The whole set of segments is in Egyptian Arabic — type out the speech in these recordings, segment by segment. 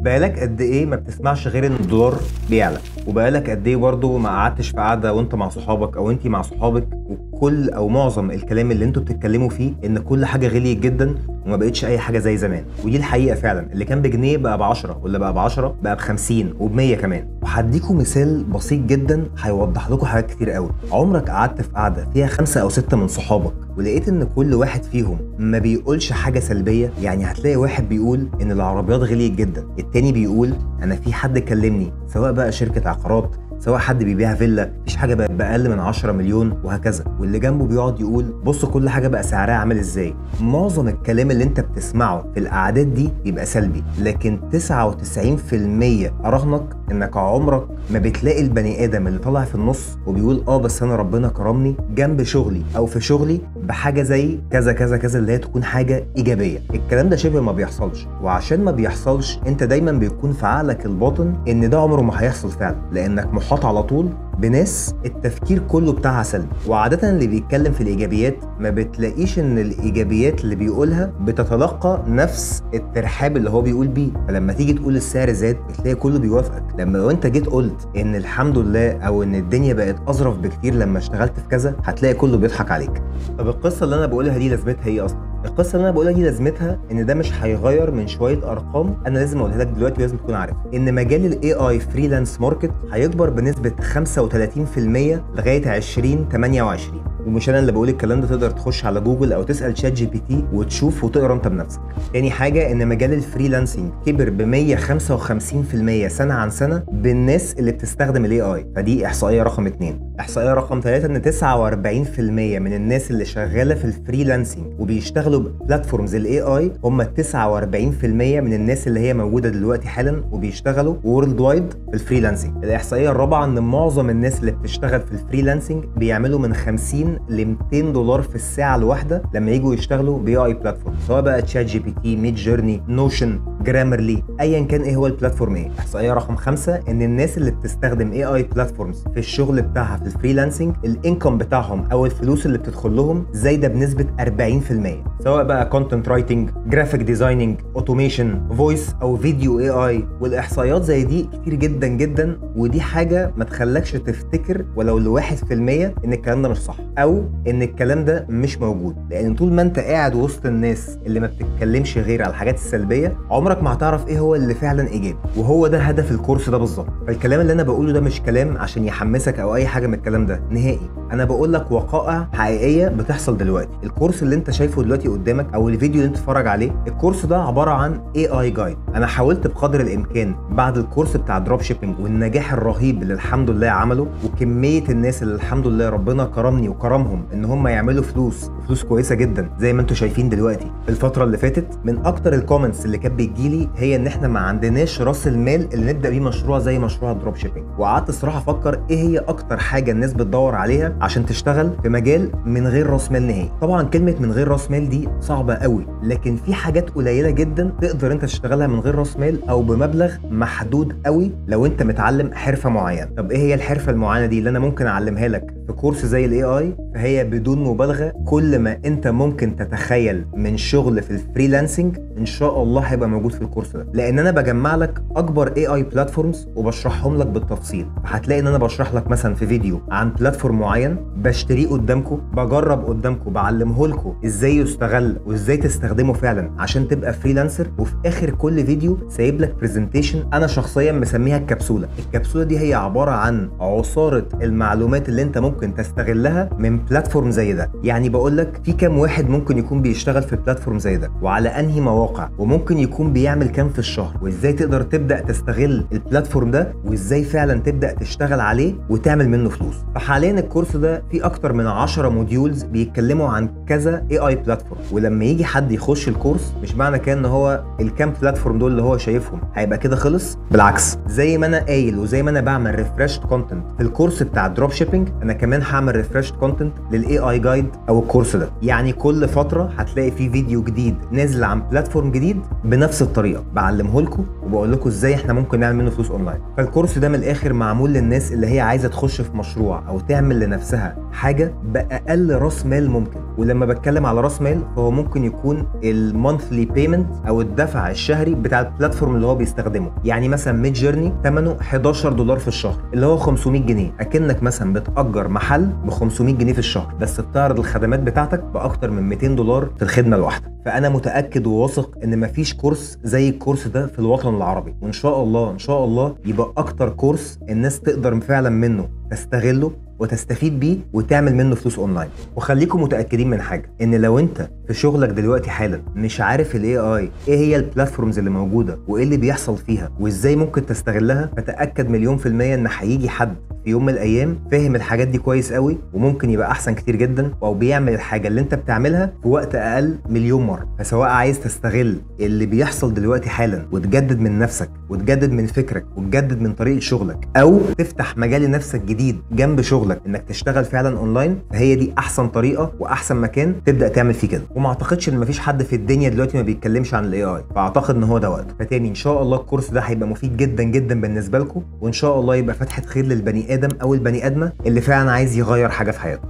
بقالك قد ايه ما بتسمعش غير ان الدولار بيعلى؟ وبقالك قد ايه برضه ما قعدتش في قعدة وانت مع صحابك او انت مع صحابك وكل او معظم الكلام اللي انتوا بتتكلموا فيه ان كل حاجة غليت جدا وما بقتش اي حاجة زي زمان؟ ودي الحقيقة فعلا، اللي كان بجنيه بقى ب10، واللي بقى ب10 بقى ب50 وب100 كمان. وهديكم مثال بسيط جدا هيوضح لكم حاجات كتير قوي. عمرك قعدت في قعدة فيها 5 أو 6 من صحابك ولقيت ان كل واحد فيهم ما بيقولش حاجة سلبية؟ يعني هتلاقي واحد بيقول ان العربيات غليت جدا، التاني بيقول انا في حد كلمني، سواء بقى شركة عقارات، سواء حد بيبيع فيلا، مفيش حاجة بقت باقل من 10 مليون وهكذا. واللي جنبه بيقعد يقول بص كل حاجة بقى سعرها عامل ازاي. معظم الكلام اللي انت بتسمعه في القعدات دي يبقى سلبي، لكن 99% اراهنك انك عمرك ما بتلاقي البني ادم اللي طالع في النص وبيقول بس انا ربنا كرمني جنب شغلي او في شغلي بحاجة زي كذا كذا كذا، اللي هي تكون حاجة ايجابية. الكلام ده شبه ما بيحصلش، وعشان ما بيحصلش انت دايما بيكون في عقلك الباطن ان ده عمره ما هيحصل فعلا، لانك محاط على طول بناس التفكير كله بتاعها سلبي. وعادة اللي بيتكلم في الإيجابيات ما بتلاقيش إن الإيجابيات اللي بيقولها بتتلقى نفس الترحاب اللي هو بيقول بيه. فلما تيجي تقول السعر زاد بتلاقي كله بيوافقك. لما لو أنت جيت قلت إن الحمد لله أو إن الدنيا بقت أظرف بكتير لما اشتغلت في كذا، هتلاقي كله بيضحك عليك. طب القصة اللي أنا بقولها دي لازمتها إيه أصلا؟ القصة اللي انا بقولها دي لازمتها ان ده مش هيغير من شوية ارقام انا لازم اقولها لك دلوقتي ولازم تكون عارفها. ان مجال ال AI freelance market هيكبر بنسبة 35% لغاية 2028. ومش انا اللي بقول الكلام ده، تقدر تخش على جوجل او تسال ChatGPT وتشوف وتقرا انت بنفسك. تاني حاجة ان مجال ال freelancing كبر ب 155% سنة عن سنة بالناس اللي بتستخدم ال AI، فدي احصائية رقم 2. احصائية رقم 3 ان 49% من الناس اللي شغالة في ال freelancing وبيشتغلوا ب platforms ال AI هم 49% من الناس اللي هي موجودة دلوقتي حالا وبيشتغلوا worldwide في ال freelancing. الاحصائية الرابعة ان معظم الناس اللي بتشتغل في ال freelancing بيعملوا من 50 ل 200 دولار في الساعة الواحدة لما يجوا يشتغلوا ب AI platform، سواء بقى ChatGPT، Midjourney، Notion، Grammarly، ايا كان ايه هو ال platform ايه. احصائية رقم 5 ان الناس اللي بتستخدم AI platforms في الشغل بتاعها في ال freelancing ال income بتاعهم او الفلوس اللي بتدخل لهم زايدة بنسبة 40%، سواء بقى content writing، graphic designing، automation، voice او video AI. والاحصائيات زي دي كتير جدا جدا، ودي حاجة ما تخلكش تفتكر ولو ل1% ان الكلام ده مش صح او ان الكلام ده مش موجود، لان طول ما انت قاعد وسط الناس اللي ما بتتكلمش غير على الحاجات السلبية عمرك ما هتعرف ايه هو اللي فعلا ايجابي. وهو ده هدف الكورس ده بالظبط. فالكلام اللي انا بقوله ده مش كلام عشان يحمسك او اي حاجة من الكلام ده نهائي، انا بقول لك وقائع حقيقية بتحصل دلوقتي. الكورس اللي انت شايفه دلوقتي قدامك او الفيديو اللي انت بتتفرج عليه، الكورس ده عبارة عن AI guide. انا حاولت بقدر الامكان بعد الكورس بتاع dropshipping والنجاح الرهيب اللي الحمد لله عمله وكمية الناس اللي الحمد لله ربنا كرمني وكرمهم ان هم يعملوا فلوس وفلوس كويسة جدا زي ما انتم شايفين دلوقتي الفترة اللي فاتت، من اكتر ال comments اللي كانت بتجيلي هي ان احنا ما عندناش راس المال اللي نبدا بيه مشروع زي مشروع ال dropshipping. وقعدت الصراحة افكر ايه هي اكتر حاجة الناس بتدور عليها عشان تشتغل في مجال من غير راس مال نهائي. طبعا كلمة من غير راس مال دي صعبة قوي، لكن في حاجات قليله جدا تقدر انت تشتغلها من غير راس مال او بمبلغ محدود قوي لو انت متعلم حرفه معينة. طب ايه هي الحرفة المعينة دي اللي انا ممكن اعلمها لك في كورس زي ال AI؟ فهي بدون مبالغه كل ما انت ممكن تتخيل من شغل في ال freelancing ان شاء الله هيبقى موجود في الكورس ده، لان انا بجمع لك اكبر AI platforms وبشرحهم لك بالتفصيل. هتلاقي ان انا بشرح لك مثلا في فيديو عن platform معين بشتريه قدامكم، بجرب قدامكم، بعلمه لكم ازاي يستغل وازاي تستخدمه فعلا عشان تبقى freelancer. وفي اخر كل فيديو سايب لك presentation انا شخصيا مسميها الكبسولة. الكبسولة دي هي عبارة عن عصارة المعلومات اللي انت ممكن تستغلها من platform زي ده. يعني بقول لك في كام واحد ممكن يكون بيشتغل في platform زي ده وعلى انهي مواقع وممكن يكون بيعمل كام في الشهر، وازاي تقدر تبدا تستغل ال platform ده وازاي فعلا تبدا تشتغل عليه وتعمل منه فلوس. فحاليا الكورس ده فيه اكتر من 10 modules بيتكلموا عن كذا AI platform. ولما يجي حد يخش الكورس مش معنى كده ان هو الكام platform دول اللي هو شايفهم هيبقى كده خلص، بالعكس زي ما انا قايل وزي ما انا بعمل refresh content في الكورس بتاع ال dropshipping، انا كمان هعمل refresh content لل AI guide او الكورس ده. يعني كل فترة هتلاقي فيه فيديو جديد نازل عن platform جديد بنفس الطريقة، بعلمه لكم وبقول لكم ازاي احنا ممكن نعمل منه فلوس اونلاين. فالكورس ده من الاخر معمول للناس اللي هي عايزه تخش في مشروع او تعمل لنفسها حاجة باقل راس مال ممكن. ولما بتكلم على راس مال فهو ممكن يكون ال monthly payment او الدفع الشهري بتاع ال platform اللي هو بيستخدمه. يعني مثلا Midjourney ثمنه $11 في الشهر اللي هو 500 جنيه، اكنك مثلا بتأجر محل ب 500 جنيه في الشهر، بس بتعرض الخدمات بتاعتك باكتر من $200 في الخدمة الواحدة. فانا متاكد وواثق ان مفيش كورس زي الكورس ده في الوطن العربي، وان شاء الله ان شاء الله يبقى اكتر كورس الناس تقدر فعلا منه تستغله وتستفيد بيه وتعمل منه فلوس اونلاين. وخليكم متاكدين من حاجة، ان لو انت في شغلك دلوقتي حالا مش عارف ال AI ايه هي ال platforms اللي موجودة وايه اللي بيحصل فيها وازاي ممكن تستغلها، فتاكد 100% ان هيجي حد في يوم من الايام فاهم الحاجات دي كويس قوي، وممكن يبقى احسن كتير جدا، او بيعمل الحاجة اللي انت بتعملها في وقت اقل مليون مرة. فسواء عايز تستغل اللي بيحصل دلوقتي حالا وتجدد من نفسك وتجدد من فكرك وتجدد من طريقه شغلك، او تفتح مجال لنفسك جديد جنب شغلك انك تشتغل فعلا اونلاين، فهي دي احسن طريقه واحسن مكان تبدا تعمل فيه كده. وما اعتقدش ان مفيش حد في الدنيا دلوقتي ما بيتكلمش عن ال AI، فاعتقد ان هو ده وقته. فتاني ان شاء الله الكورس ده هيبقى مفيد جدا جدا بالنسبة لكم، وان شاء الله يبقى فتحه خير للبني ادم او البني ادمه اللي فعلا عايز يغير حاجة في حياته.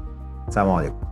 السلام عليكم.